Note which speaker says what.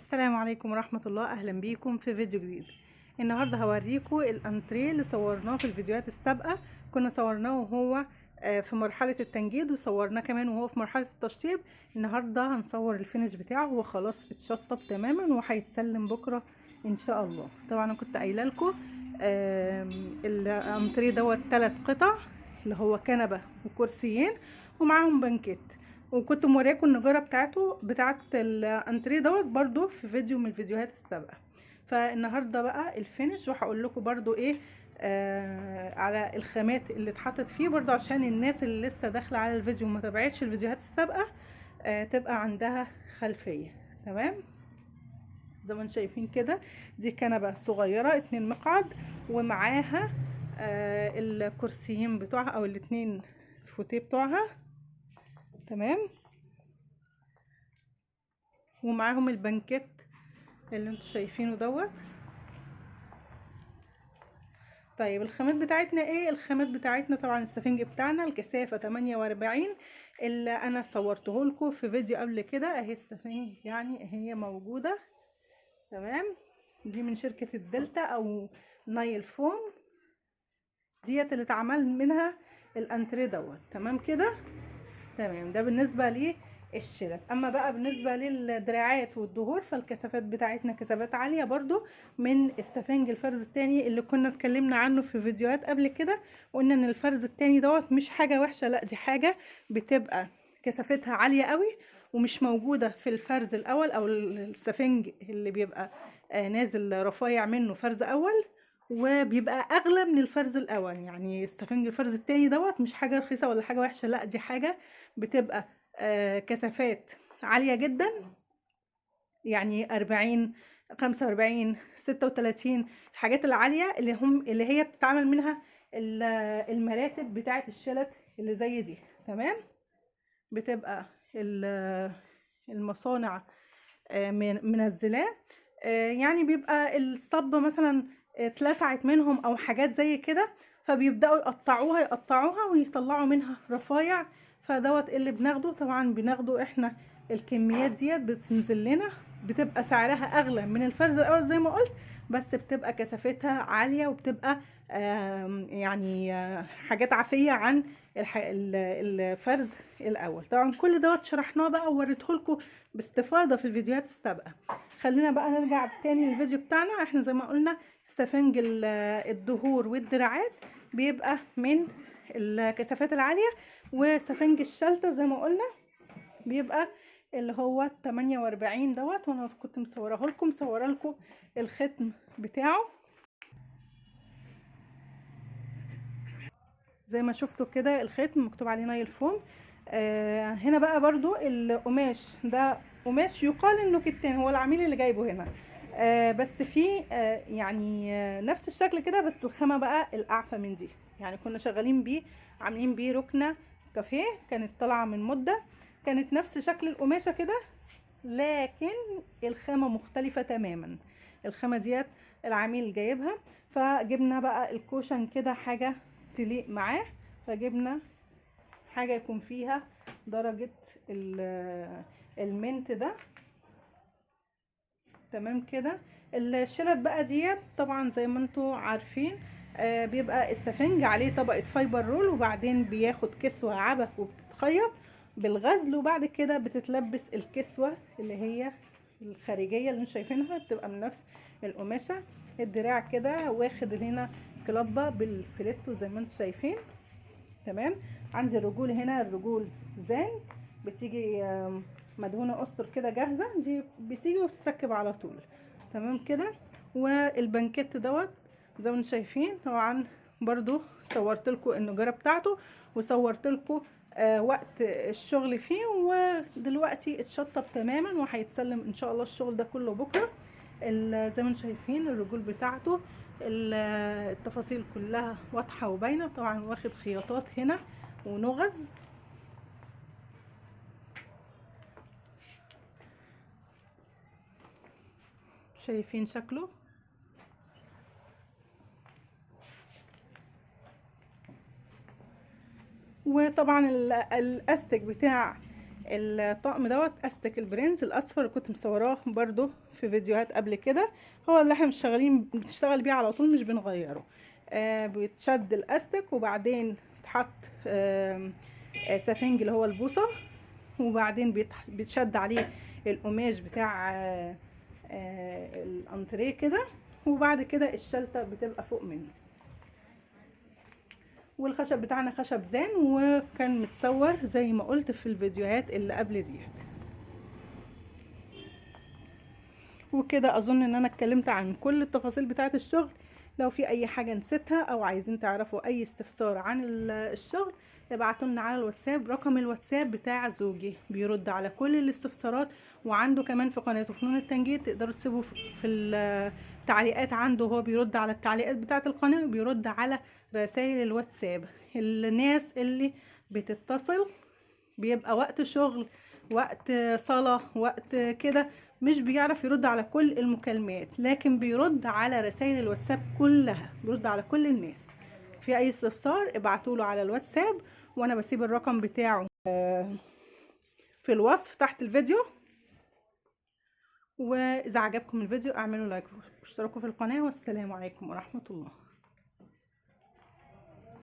Speaker 1: السلام عليكم ورحمة الله. اهلا بيكم في فيديو جديد. النهاردة هوريكم الانتريه اللي صورناه في الفيديوهات السابقة. كنا صورناه وهو في مرحلة التنجيد، وصورناه كمان وهو في مرحلة التشطيب. النهاردة هنصور ال finish بتاعه، هو خلاص اتشطب تماما وهيتسلم بكرة ان شاء الله. طبعا انا كنت قايله لكم الانتريه دوت 3 قطع، اللي هو كنبة وكرسيين ومعاهم بنكيت، وكنت مورياكم النجارة بتاعته بتاعت الانتريه دوت برضو في فيديو من الفيديوهات السابقة. فالنهاردة بقى ال finish، وهقول لكم برضو ايه على الخامات اللي اتحطت فيه، برضو عشان الناس اللي لسه داخلة على الفيديو وما تابعتش الفيديوهات السابقة تبقى عندها خلفية. تمام، زي ما انتم شايفين كده، دي كنبة صغيرة 2 مقعد، ومعاها الكرسيين بتوعها او الاتنين فوتيه بتوعها. تمام، ومعاهم البنكت اللي انتوا شايفينه دوت. طيب الخامات بتاعتنا ايه؟ الخامات بتاعتنا طبعا السفنج بتاعنا الكثافة 48 اللي انا صورته لكم في فيديو قبل كده، اهي السفنج يعني هي موجودة. تمام، دي من شركة الدلتا او نايل فوم، ديت اللي اتعمل منها الانتريه دوت. تمام كده، تمام. ده بالنسبة للشلت. اما بقى بالنسبة للدراعات والظهور، فالكثافات بتاعتنا كثافات عالية برضو من السفنج الفرز التاني اللي كنا اتكلمنا عنه في فيديوهات قبل كده، وقلنا ان الفرز التاني دوت مش حاجة وحشة، لا دي حاجة بتبقى كثافتها عالية قوي ومش موجودة في الفرز الاول او السفنج اللي بيبقى نازل رفيع منه فرز اول، وبيبقى اغلى من الفرز الاول. يعني السفنج الفرز التاني دوت مش حاجة رخيصة ولا حاجة وحشة، لا دي حاجة بتبقى كثافات عالية جدا، يعني 40 45 36، الحاجات العالية اللي هي بتتعمل منها المراتب بتاعة الشلت اللي زي دي. تمام، بتبقى المصانع منزلاه، يعني بيبقى الصبة مثلا اتلسعت منهم او حاجات زي كده، فبيبدأوا يقطعوها ويطلعوا منها رفايع. فدوت اللي بناخده، طبعا بناخده احنا الكميات ديت بتنزل لنا، بتبقى سعرها اغلى من الفرز الاول زي ما قلت، بس بتبقى كثافتها عالية وبتبقى حاجات عافية عن الفرز الاول. طبعا كل دوت شرحناه بقى ووريته لكم باستفاضة في الفيديوهات السابقة. خلينا بقى نرجع تاني للفيديو بتاعنا. احنا زي ما قلنا سفنج الظهور والدراعات بيبقى من الكثافات العالية، وسفنج الشلتة زي ما قلنا بيبقى اللي هو 48 دوت، وانا كنت مصوره لكم، مصوره لكم الختم بتاعه زي ما شفتوا كده، الختم مكتوب عليه نايل فوم. هنا بقى برضو القماش ده قماش يقال انه كتان، هو العميل اللي جايبه هنا، بس في نفس الشكل كده، بس الخامة بقى الأعفى من دي. يعني كنا شغالين بيه، عاملين بيه ركنة كافيه كانت طالعة من مدة، كانت نفس شكل القماشة كده، لكن الخامة مختلفة تماما. الخامة ديت العميل جايبها، فجبنا بقى ال cushion كده حاجة تليق معاه، فجبنا حاجة يكون فيها درجة ال mint ده. تمام كده. الشنط بقى ديت طبعا زي ما انتوا عارفين، بيبقى السفنج عليه طبقة fiber roll، وبعدين بياخد كسوة عبك وبتتخيط بالغزل، وبعد كده بتتلبس الكسوة اللي هي الخارجية اللي انتوا شايفينها، بتبقى من نفس القماشة. الدراع كده واخد هنا كلابة بالفليتو زي ما انتوا شايفين. تمام. عندي الرجول هنا، الرجول زان بتيجي مدهونة قصر كده جاهزة، دي بتيجي وبتتركب على طول. تمام كده. والبنكت دوت زي ما انتم شايفين، طبعا برضو صورت لكم النجارة بتاعته، وصورت لكم وقت الشغل فيه، ودلوقتي اتشطب تماما وهيتسلم ان شاء الله الشغل ده كله بكرة. زي ما انتم شايفين الرجول بتاعته، التفاصيل كلها واضحة وباينة. طبعا واخد خياطات هنا ونغز. شايفين شكله؟ وطبعا الاستك بتاع الطقم دوت استك البرنس الاصفر اللي كنت مصوراه برضو في فيديوهات قبل كده، هو اللي احنا مش شغالين بنشتغل بيه على طول، مش بنغيره. بيتشد الاستك وبعدين تحط سفنج اللي هو البوصه، وبعدين بيتشد عليه القماش بتاع الانتريه كده، وبعد كده الشلته بتبقى فوق منه. والخشب بتاعنا خشب زان، وكان متصور زي ما قلت في الفيديوهات اللي قبل ديت. وكده اظن ان انا اتكلمت عن كل التفاصيل بتاعه الشغل. لو في اي حاجة نسيتها او عايزين تعرفوا اي استفسار عن الشغل ابعتوا لنا على الواتساب. رقم الواتساب بتاع زوجي بيرد على كل الاستفسارات، وعنده كمان في قناته فنون التنجيد، تقدروا تسيبوا في التعليقات عنده، هو بيرد على التعليقات بتاعه القناة وبيرد على رسائل الواتساب. الناس اللي بتتصل بيبقى وقت شغل، وقت صلاة، وقت كده، مش بيعرف يرد على كل المكالمات، لكن بيرد على رسائل الواتساب كلها، بيرد على كل الناس. في اي استفسار ابعتوله على الواتساب، وانا بسيب الرقم بتاعه في الوصف تحت الفيديو. واذا عجبكم الفيديو اعملوا لايك واشتركوا في القناة، والسلام عليكم ورحمة الله.